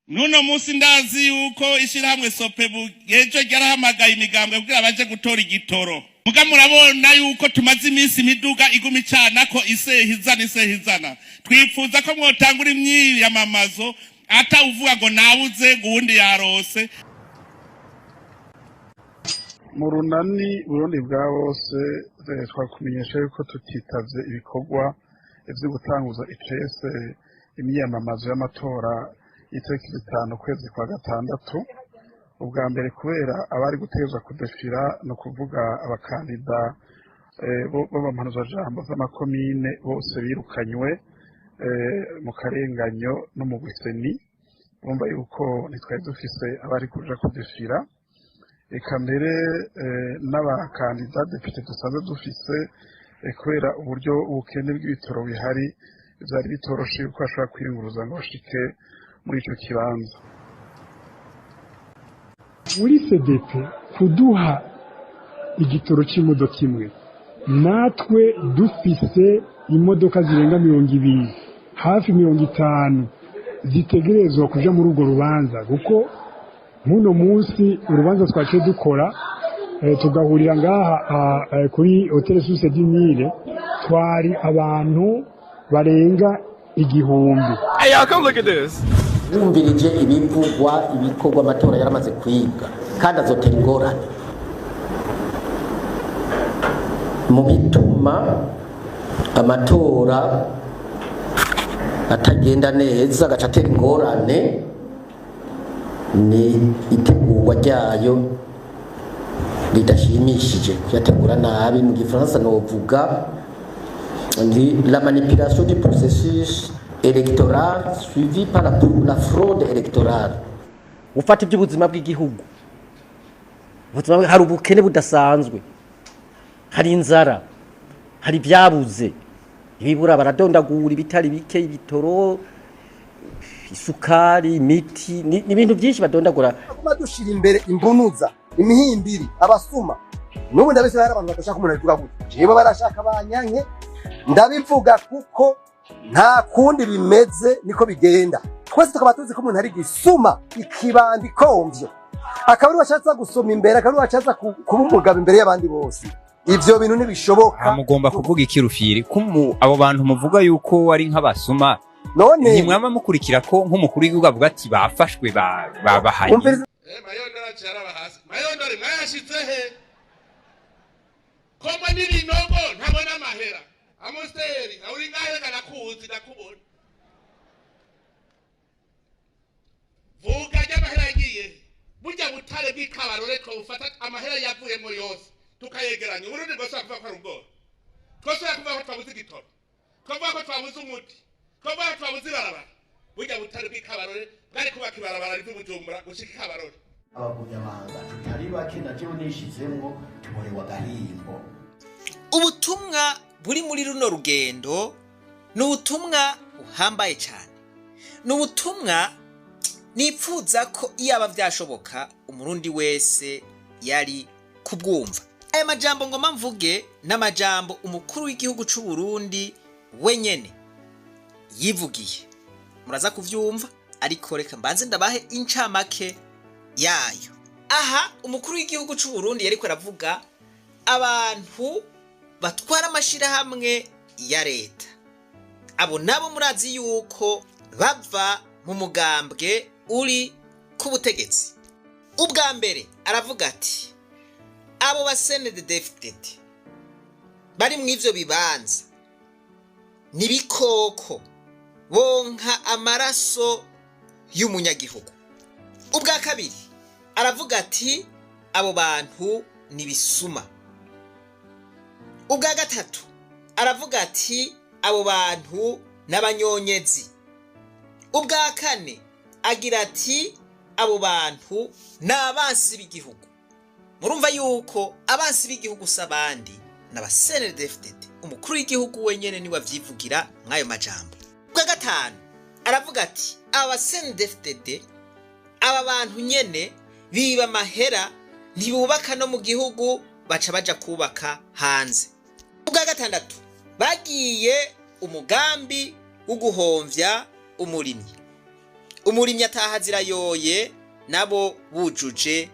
Nuno munsi ndazi yuko ishyirahamwe Sopebu ejo ryarahamagaye imigambwe kugira baje gutora igitoro. Muga murabona yuko tumaze iminsi imiduga iguma icana ko iseha izana iseha izana. Twifuza ko mwotangura imyiyamamazo ata uvuga ngo nabuze ngo uwundi yarose. Mu runani Burundi bwa bose twakumenyesha yuko tutitavye ibikorwa vyo gutanguza icese imyiyamamazo y'amatora y'itariki 5 ukwezi kwa gatandatu. Ubwa mbere kubera abari gutegerezwa kudefira, ni ukuvuga abakandida b'abampanuzwajambo z'amakomine bose birukanywe mu karenganyo no mu guseni, bumva yuko ntitwari dufise abari kuja kudefira. Eka mbere n'abakandida depite dusanzwe dufise, kubera uburyo ubukene bw'ibitoro bihari, vyari bitoroshe yuko bashobora kwiyunguruza ngo bashike muri ico kibanza. Muri CDP kuduha igitoro c'imodoka imwe, natwe dufise imodoka zirenga 20, hafi 50 zitegerezwa kuja muri urwo rubanza, kuko nk'uno munsi urubanza twaciye dukora, tugahurira ngaha kuri Hotel Source du Nil, twari abantu barenga 1000. Hey, y'all, come look at this. Wumvirije ibivugwa, ibikorwa, amatora yaramaze kwibwa kandi azotera ingorane mu bituma amatora atagenda neza, agaca atera ingorane, ni itegurwa ryayo ridashimishije, kuyategura nabi. Mu gifaransa novuga ni la manipulation du processus électoral suivi par la fraude électorale. Ufata iby'ubuzima bw'igihugu, ubuzima hari ubukene budasanzwe, hari inzara, hari ibyabuze, ibibura baradondagura ibitari bike, ibitoro, isukari, imiti, ni ibintu byinshi badondagura. Kuma dushira imbere imbunuza, imihimbiri, abasuma. N'ubu ndabise hari abantu badashaka umuntu abivuga gutya. Jewe barashaka banyanke, ndabivuga kuko nta kundi bimeze, niko bigenda. Twese tukaba tuzi ko umuntu ari gisuma, ikibandi komvyo, akaba ari washatse gusoma imbere, akaba ari washatse kuba umugabo imbere y'abandi bose. Ivyo bintu ntibishoboka. Mugomba kuvuga iki, Rufyiri? Ko abo bantu muvuga yuko ari nk'abasuma, none ntimwaba mukurikira ko nk'umukuru w'igihugu avuga ati bafashwe, babahanye? Umviriza. Mayondori aciye araba hasi. Mayondori mwayashitse he? Komwe n'ibinogo ntabona amahera. Amuseri uri ngahe? Kanakuzi, ndakubona. Vuga ry'amahera yagiye. Burya butare bw'ikabarore twofata amahera yavuyemo yose tukayegeranya, Uburundi bwose kuvuga ko ari ubworo, twose kuvuga ko twabuze igitoro, twavuga ko twabuze umuti, twavuga ko twabuze ibarabara. Burya butare bw'ikabarore bwari kubaka ibarabara riva i Bujumbura gushika ikabarore. Abagumyamanga tutari bake, na jewe nishizemwo, tuborewe agahimbo. Ubutumwa buri muri runo rugendo ni ubutumwa buhambaye cyane, ni ubutumwa nipfuza ko iyaba byashoboka umurundi wese yari kubwumva. Aya majambo ngoma mvuge n'amajambo umukuru w'igihugu c'u Burundi wenyene yivugiye, muraza kuvyumva, ariko reka mbanze ndabahe incamake yayo. Aha umukuru w'igihugu c'u Burundi yariko aravuga abantu batwara amashirahamwe ya leta. Abo nabo murazi yuko bava mu mugambwe uri ku butegetsi. Ubwa mbere aravuga ati abo ba CNDD-FDD bari mu ivyo bibanza ni ibikoko, bonka amaraso y'umunyagihugu. Ubwa kabiri aravuga ati abo bantu ni bisuma. Ubwa gatatu aravuga ati abo bantu n'abanyonyezi. Ubwa kane agira ati abo bantu ni abansi b'igihugu. Murumva yuko abansi b'igihugu si abandi, ni aba CNDD-FDD. Umukuru w'igihugu wenyene niwe avyivugira mw'ayo majambo. Ubwa gatanu aravuga ati aba CNDD-FDD, aba bantu nyene biba amahera, ntibubaka no mu gihugu, baca baja kubaka hanze. Ubwa gatandatu bagiye umugambi wo guhomvya umurimyi. Umurimyi ataha zirayoye, nabo bujuje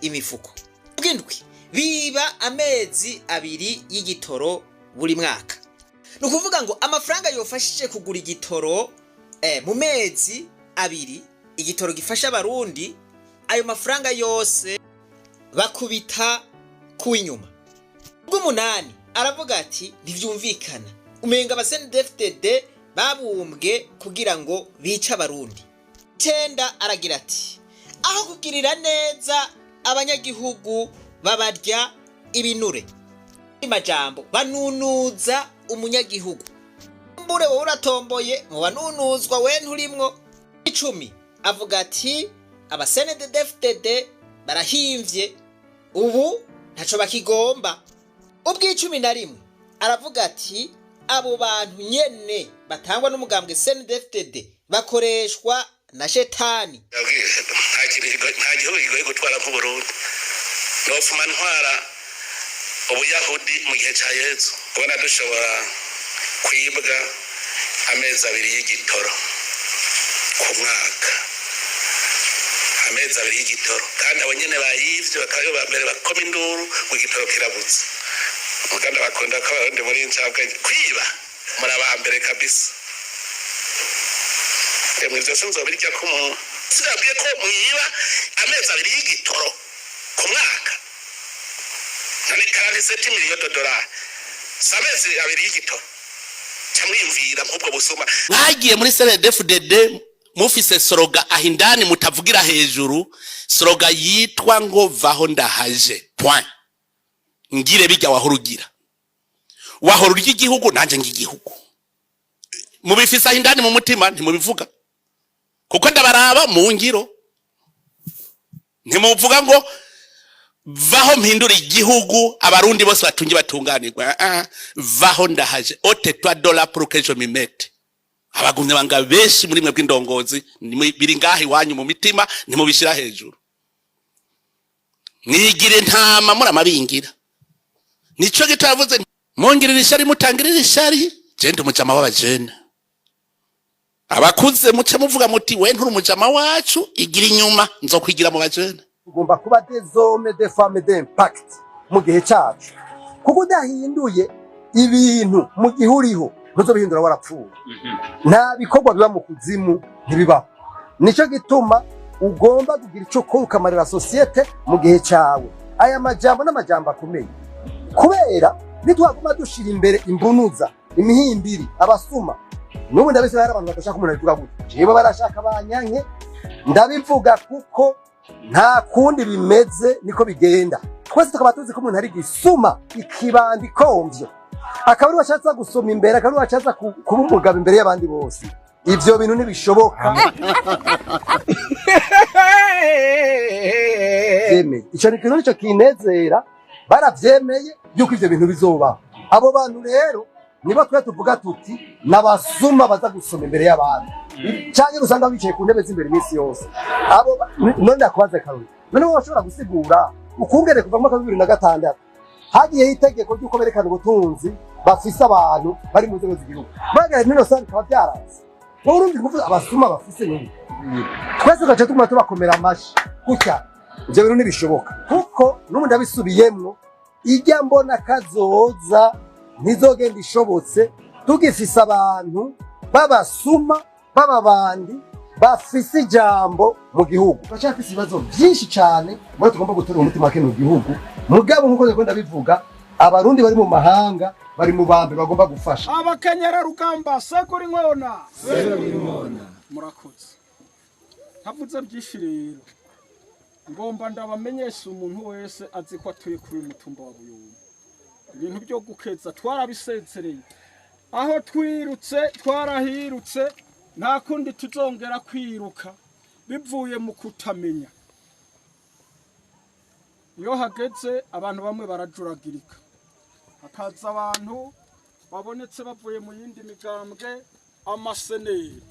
imifuko. Bw'indwi, biba amezi 2 y'igitoro buri mwaka. Ni ukuvuga ngo amafaranga yofashije kugura igitoro mu mezi 2, igitoro gifasha abarundi, ayo mafaranga yose bakubita kuw'inyuma. Bw'umunani, aravuga ati ntivyumvikana, umenga aba CNDD-FDD babumbwe kugira ngo bice abarundi. 9, aragira ati aho kugirira neza abanyagihugu babarya ibinure, majambo banunuza umunyagihugu. Mbure wowe uratomboye mu banunuzwa, we nturimwo. 10, avuga ati aba CNDD-FDD barahimvye ubu ntaco bakigomba. Ubw'icumi na rimwe, aravuga ati abo bantu nyene batangwa n'umugambwe CNDD-FDD bakoreshwa na shetani. Nta gihugu kigoye gutwara nk'Uburundi. Nopfuma ntwara ubuyahudi mu gihe ca Yezu. Kubona dushobora kwibwa amezi 2 y'igitoro ku mwaka, amezi 2 y'igitoro, kandi abo nyene bayivye bakaba ba mbere bakoma induru ngo igitoro kirabuze. Muganda bakunda ko abarundi muri incabwenge kwiba, muri aba mbere kabisa. Emwe vyose nzobirya ko umuntu sinabwiye ko mwiba amezi 2 y'igitoro ku mwaka. None 47 millions de dollars si amezi 2 y'igitoro? Camwiyumvira nk'ubwo busuma. Mwagiye muri CNDD-FDD mufise slogan aho indani mutavugira hejuru, slogan yitwa ngo vaho ndahaje point. Ngire bijya wahora ugira, wahora urya igihugu, nanje ngigihugu. Mubifise aho indani mu mutima, ntimubivuga kuko ndabaraba mu ngiro. Ntimuvuga ngo vaho mpindura igihugu, abarundi bose batunge batunganirwa. Ah, vaho ndahaje, ôte-toi de là pour que je m'y mette. Abagumye banga benshi muri mwe bw'indongozi biri ngaha iwanyu mu mitima, ntimubishira hejuru. Mwigire ntama muri amabingira. Nico gitavuze mungirira ishari, mutangirira ishari. Je ndi umujama w'abajene. Abakuze muce muvuga muti we nturi umujama wacu, igira inyuma, nzokwigira mu bajene. Tugomba kuba des hommes, des femmes d'impact mu gihe cyacu, kuko udahinduye ibintu mu gihe uriho ntuzobihindura warapfuye. Nta bikorwa biba mu kuzimu, ntibibaho. Nicyo gituma ugomba kugira icyo ukora ukamarira société mu gihe cyawe. Aya majambo n'amajambo akomeye, kubera nitwaguma dushira imbere imbunuza, imihimbiri, abasuma. N'ubu ndabise hari abantu badashaka umuntu abivuga gutya. Jewe barashaka banyanke, ndabivuga kuko nta kundi bimeze, niko bigenda. Twese tukaba tuzi ko umuntu ari gisuma, ikibandi komvyo, akaba ari washatse gusoma imbere, akaba ari washatse kuba umugabo imbere y'abandi bose. Ivyo bintu ntibishoboka. Vyemeye ico ni kintu nico kinezera, baravyemeye yuko ivyo bintu bizobaho. Abo bantu rero nibo twe tuvuga tuti n'abasuma baza gusoma imbere y'abantu, canke usanga bicaye ku ntebe z'imbere iminsi yose. Abo none ndakubaze karori, none wowe washobora gusigura ukungene kuva mu mwaka wa 2006 hagiyeho itegeko ry'uko berekana ubutunzi bafise abantu bari mu nzego z'igihugu, bagera nino sanga bikaba byaranze? Wowe urumva ingufu abasuma bafise n'ubu, twese tugaca tuguma tubakomera amashi gutya. Ivyo bintu ntibishoboka, kuko n'ubu ndabisubiyemwo, ijya mbona kazoza ntizogenda ishobotse tugifise abantu b'abasuma, b'ababandi bafise ijambo mu gihugu. Turacyafise ibibazo byinshi cyane muri tugomba gutora umutima wa kino gihugu. Mugabo nk'uko ndiko ndabivuga, abarundi bari mu mahanga bari mu bambere bagomba gufasha. Abakenyerarugamba, sekura inkona, murakoze. Ntavuze byinshi rero, ngomba ndabamenyesha umuntu wese azi ko atuye kuri uyu mutumba wa Buyumba, ibintu byo gukeza twarabisezereye. Aho twirutse twarahirutse, nta kundi tuzongera kwiruka bivuye mu kutamenya. Iyo hageze abantu bamwe barajuragirika, hakaza abantu babonetse bavuye mu yindi migambwe, amaseneri.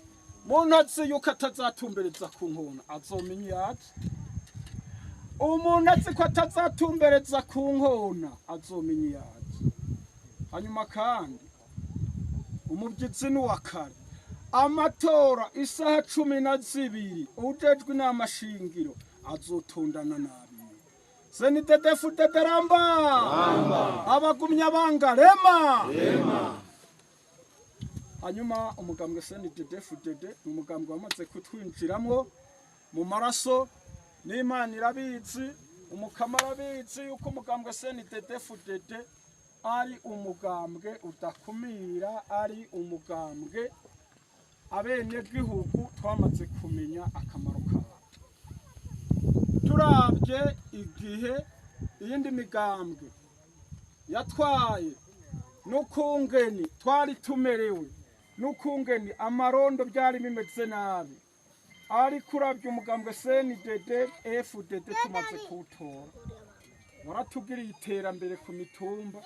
Muntu azi yuko atazatumbereza ku nkona azomenya iyaje. Umuntu azi ko atazatumbereza ku nkona azomenya iyaje. Hanyuma kandi umubyizi ni uwa kare. Amatora isaha 12, ujejwe inama shingiro azotondana nabi. CNDD-FDD ramba, abagumya banga rema. Hanyuma umugambwe CNDD-FDD ni umugambwe wamaze kutwinjiramwo mu maraso, n'Imana irabizi, Umukama arabizi yuko umugambwe CNDD-FDD ari umugambwe udakumira, ari umugambwe abenegihugu twamaze kumenya akamaro kawo. Turabye igihe iyindi migambwe yatwaye n'ukungeni twari tumerewe, n'ukungeni amarondo byari bimeze nabi, ariko urabye umugambwe CNDD FDD tumaze kuwutora, waratugiriye iterambere ku mitumba,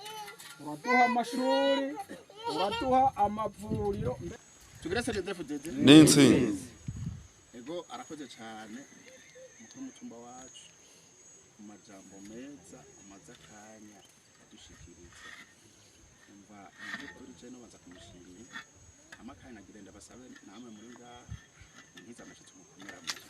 uraduha amashuri, uraduha amavuriro. Tugire CNDD-FDD N'intsinzi. Ego, arakoze cyane umukuru w'umutumba wacu mu majambo meza amaze akanya adushikiriza. Umva, mu by'ukuri je nobanza kumushimira, hama kandi nagira ndabasabe namwe muri ngaha munkize amashi, tumukomera amashyi.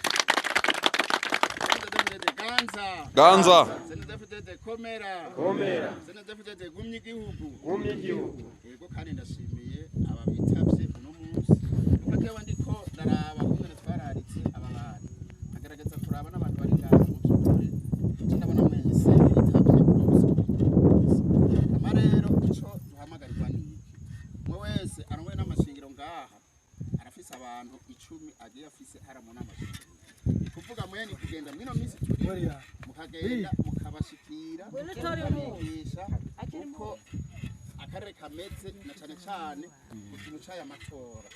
CNDD-FDD ganza! Ganza! CNDD-FDD komera! Komera! CNDD-FDD gumya igihugu! Gumya igihugu! Yego, kandi ndashimiye aba bitavye uno munsi, kuko jewe ndiko ndaraba kungene twararitse aba bantu, agaragaza kuraba n'abantu bari ngaha. Mu by'ukuri je ndabona mwese bitavye uno munsi. Ama rero ico duhamagarirwa ni iki? Umwe wese arongoye n'amashingiro ngaha arafise abantu 10 agiye afise hara mu nama shingiro. Ni kuvuga mwene kugenda mwino minsi turi, mukagenda mukabashikira, mukabigisha uko akarere kameze, na cane cane ku kintu c'aya matora,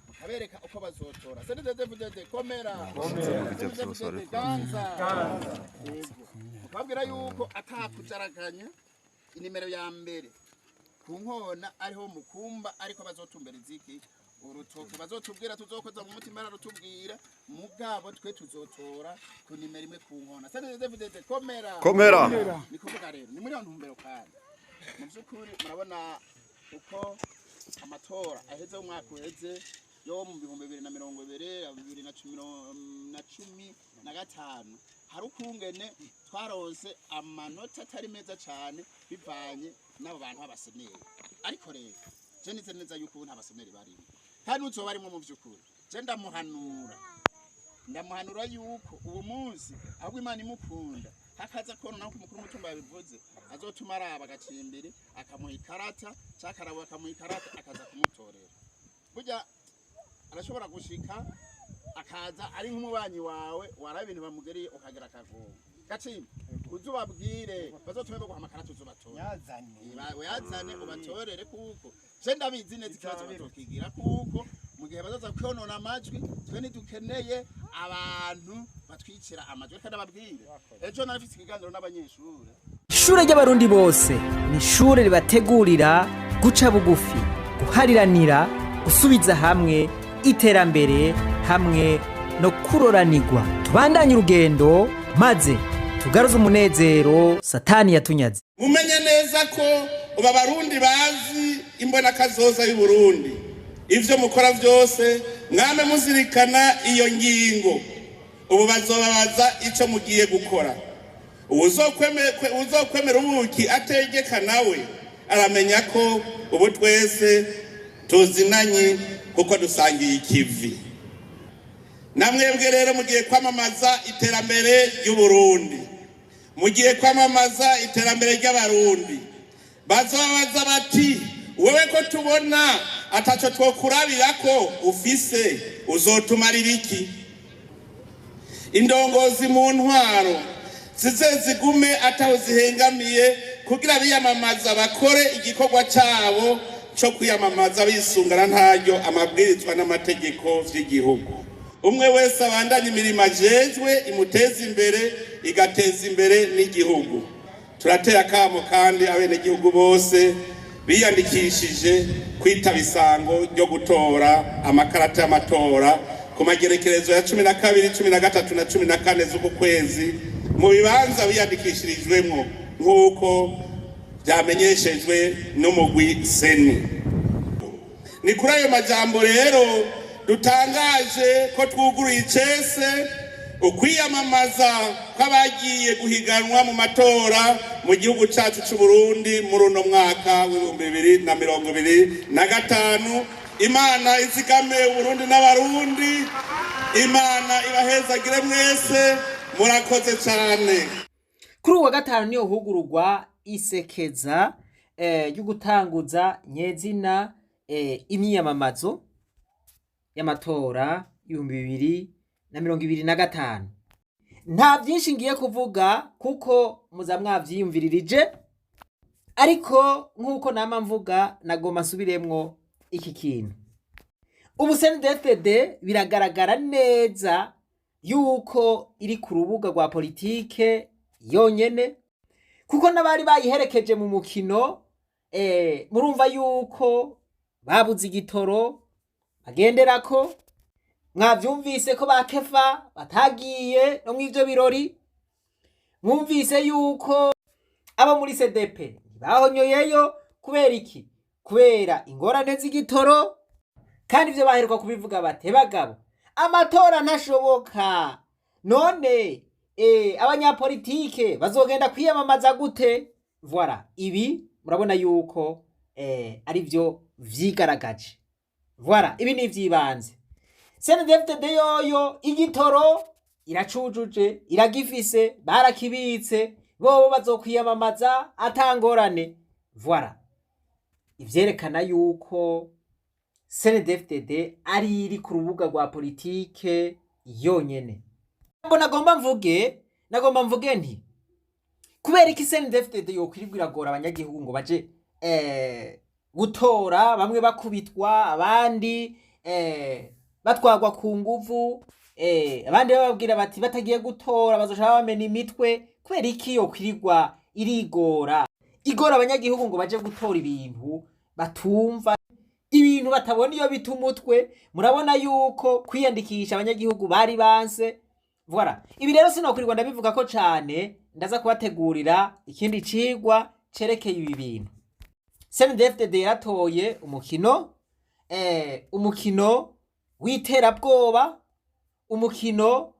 mukabereka uko bazotora. CNDD-FDD komera! CNDD-FDD ganza! Yego, mukababwira yuko atakujaraganya, inimero ya mbere ku nkona ariho mukumba, ariko bazotumbereza iki urutoke bazotubwira, tuzokoza mu mutima, ararutubwira, mugabo twe tuzotora ku nimero imwe ku nkona. CNDD-FDD komera! Komera! Ni kuvuga rero ni muri iyo ntumbero, kandi mu by'ukuri murabona uko amatora aheze, umwaka uheze yo mu 2020, 2015, hari ukungene twaronse amanota atari meza cyane bivanye n'abo bantu b'abaseneri. Ariko rero je nize neza yuko ubu nta baseneri barimo, kandi uzoba arimo, mu by'ukuri je ndamuhanura yuko uwo munsi ahubwo Imana imukunda hakaza kona naho umukuru w'umutumba yabivuze, azotuma araba agacimbiri akamuha ikarata, cakarabo akamuha ikarata, akaza kumutorera. Burya arashobora gushika akaza ari nk'umubanyi wawe, waraba ibintu bamugeriye ukagira akagongo. Gacimbi, uzubabwire bazotume baguha amakarata, uzubatore, uyazane ubatorere, kuko je ndabizi neza ikibazo batokigira, kuko mu gihe bazaza kwonona amajwi, twe ntidukeneye abantu batwicira amajwi. Reka ndababwire, ejo narafise ikiganiro n'abanyeshure. Ishure ry'Abarundi bose ni ishure ribategurira guca bugufi, guhariranira, gusubiza hamwe, iterambere hamwe no kuroranirwa. Tubandanye urugendo maze tugaruze umunezero Satani yatunyaze. Mumenye neza ko ubu Abarundi bazi imbonakazoza y'Uburundi. Ivyo mukora vyose mwame muzirikana iyo ngingo. Ubu bazobabaza ico mugiye gukora. Uwuzokwemera ubuki ategeka nawe aramenya ko ubu twese tuzinanye kuko dusangiye ikivi. Namwebwe rero mugiye kwamamaza iterambere ry'Uburundi, mugiye kwamamaza iterambere ry'Abarundi. Bazobabaza bati: "Wewe ko tubona ataco twokurabira ko ufise, uzotumarira iki?" Indongozi mu ntwaro zize zigume ataho zihengamiye, kugira biyamamaza bakore igikorwa cabo co kwiyamamaza bisungana ntaryo amabwirizwa n'amategeko vy'igihugu. Umwe wese abandanye imirimo ajejwe imuteza imbere, igateza imbere n'igihugu. Turateye akamo kandi abenegihugu bose biyandikishije kwitaba isango ryo gutora amakarata y'amatora ku magerekerezo ya 12, 13 na 14 z'uku kwezi, mu bibanza biyandikishirijwemwo nk'uko vyamenyeshejwe n'umugwi CENI. Ni kuri ayo majambo rero. Dutangaje ko twuguruye icese ukwiyamamaza kw'abagiye guhiganwa mu matora mu gihugu cyacu cy'u Burundi muri uno mwaka w'2025. Imana izigame Uburundi n'Abarundi, Imana ibahezagire mwese, murakoze cyane. Kuri uwa gatanu niyo hugururwa isekeza ryo gutanguza nyezina imyiyamamazo y'amatora 2025. Nta byinshi ngiye kuvuga kuko muza mwavyiyumviririje, ariko nk'uko nama mvuga, nagomba nsubiremwo iki kintu. Ubu CNDD-FDD biragaragara neza yuko iri ku rubuga rwa politike yonyene, kuko n'abari bayiherekeje mu mukino murumva yuko babuze igitoro bagenderako. Mwavyumvise ko ba Kefa batagiye no mw'ivyo birori. Mwumvise yuko abo muri CDP ntibahonyoyeyo. Kubera iki? Kubera ingorane z'igitoro. Kandi ivyo baheruka kubivuga bate: "Bagabo, amatora ntashoboka. None abanyapolitike bazogenda kwiyamamaza gute?" Voilà, ibi murabona yuko ari byo vyigaragaje. Voilà, ibi ni ivy'ibanze. CNDD-FDD yoyo igitoro iracujuje, iragifise, barakibitse, bobo bazokwiyamamaza atangorane. Voilà, ivyerekana yuko CNDD-FDD ari iri ku rubuga rwa politike yonyene. Mbona nagomba mvuge nti kubera iki CNDD-FDD yokwirirwa iragora abanyagihugu ngo baje gutora, bamwe bakubitwa, abandi batwagwa ku nguvu, abandi bababwira bati batagiye gutora bazoca bamena imitwe? Kubera iki yokwirirwa irigora, igora abanyagihugu ngo baje gutora ibintu batumva, ibintu batabona iyo bita umutwe? Murabona yuko kwiyandikisha abanyagihugu bari banse. Voilà, ibi rero sinokwirirwa ndabivuga ko cane, ndaza kubategurira ikindi cigwa cerekeye ibi bintu. CNDD-FDD yaratoye umukino w'iterabwoba, umukino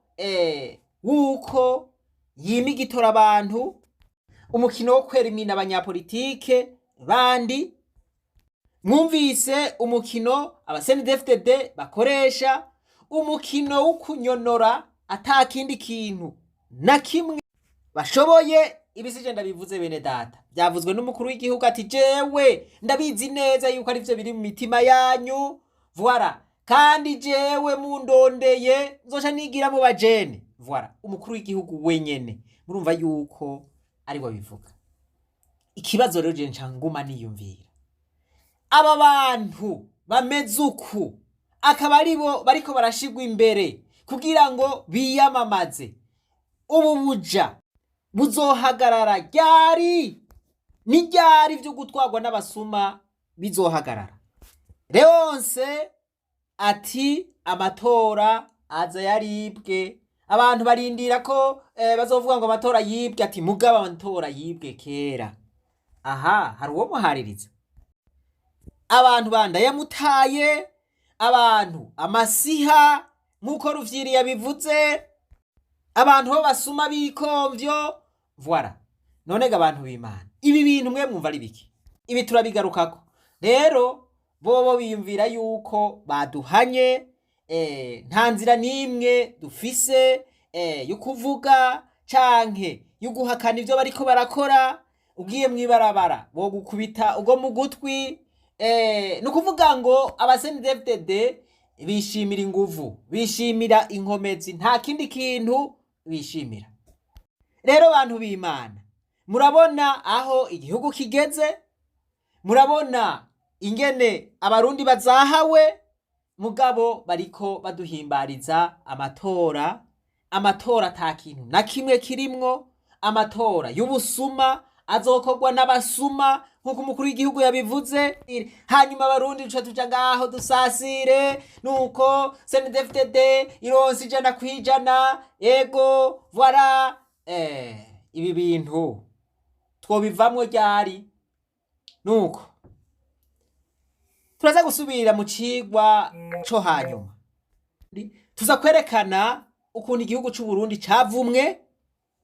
w'uko yima igitora abantu, umukino wo kwerimina abanyapolitike bandi. Mwumvise umukino aba CNDD-FDD bakoresha, umukino wo kunyonora ata kindi kintu na kimwe bashoboye. Ibi sije ndabivuze, bene data, byavuzwe n'umukuru w'igihugu ati: "Jewe ndabizi neza yuko ari byo biri mu mitima yanyu." Voilà, kandi jewe mundondeye nzoca nigira mu bajene. Voilà, umukuru w'igihugu wenyene murumva yuko ari we abivuga. Ikibazo rero je nca nguma niyumvira, aba bantu bameze uku akaba aribo bariko barashigwa imbere kugira ngo biyamamaze, ubu buja buzohagarara ryari? Ni ryari vyo gutwarwa n'abasuma bizohagarara? Leonce ati amatora aza yaribwe. Abantu barindira ko bazovuga ngo amatora yibwe. Ati mugabo amatora yibwe kera. Aha hari uwo muhaririza? Abantu bandayamutaye, abantu amasiha nk'uko Rufyiri yabivuze, abantu b'abasuma b'ikomvyo. Voilà, none ga abantu b'Imana, ibi bintu mwe mwumva ari biki? Ibi turabigarukako. Rero bobo biyumvira yuko baduhanye, nta nzira n'imwe dufise yo kuvuga canke yo guhakana ivyo bariko barakora. Ugiye mw'ibarabara bogukubita ubwo mu gutwi. Ni ukuvuga ngo aba CNDD-FDD bishimira inguvu, bishimira inkomezi, nta kindi kintu bishimira. Rero bantu b'Imana, murabona aho igihugu kigeze, murabona ingene Abarundi bazahawe, mugabo bariko baduhimbariza amatora, amatora ata kintu na kimwe kirimwo, amatora y'ubusuma azokorwa n'abasuma nk'uko umukuru w'igihugu yabivuze. Hanyuma Abarundi duca tuja ngaho dusasire nuko CNDD-FDD ironse 100%. Ego, voilà. Ibi bintu twobivamwo ryari? Nuko turaza gusubira mu cigwa co hanyuma. Tuza kwerekana ukuntu igihugu c'u Burundi cavumwe,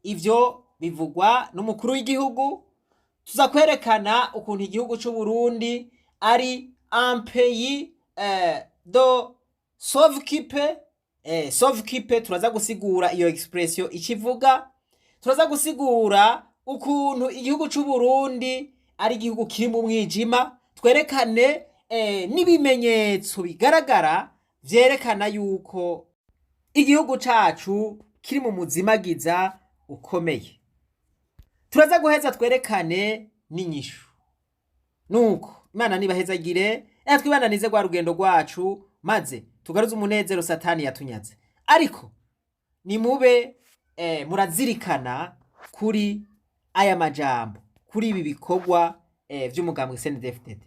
ivyo bivugwa n'umukuru w'igihugu. Tuza kwerekana ukuntu igihugu c'u Burundi ari un pays de sauve-qui-peut. Sauve-qui-peut, turaza gusigura iyo expression ikivuga. Turaza gusigura ukuntu igihugu c'u Burundi ari igihugu kiri mu mwijima, twerekane n'ibimenyetso bigaragara vyerekana yuko igihugu cacu kiri mu muzimagiza ukomeye. Turaza guheza twerekane n'inyishu. Nuko Imana nibahezagire, reka twibananize rwa rugendo rwacu, maze tugaruze umunezero Satani yatunyaze. Ariko nimube murazirikana kuri aya majambo, kuri ibi bikorwa vy'umugambwe CNDD-FDD.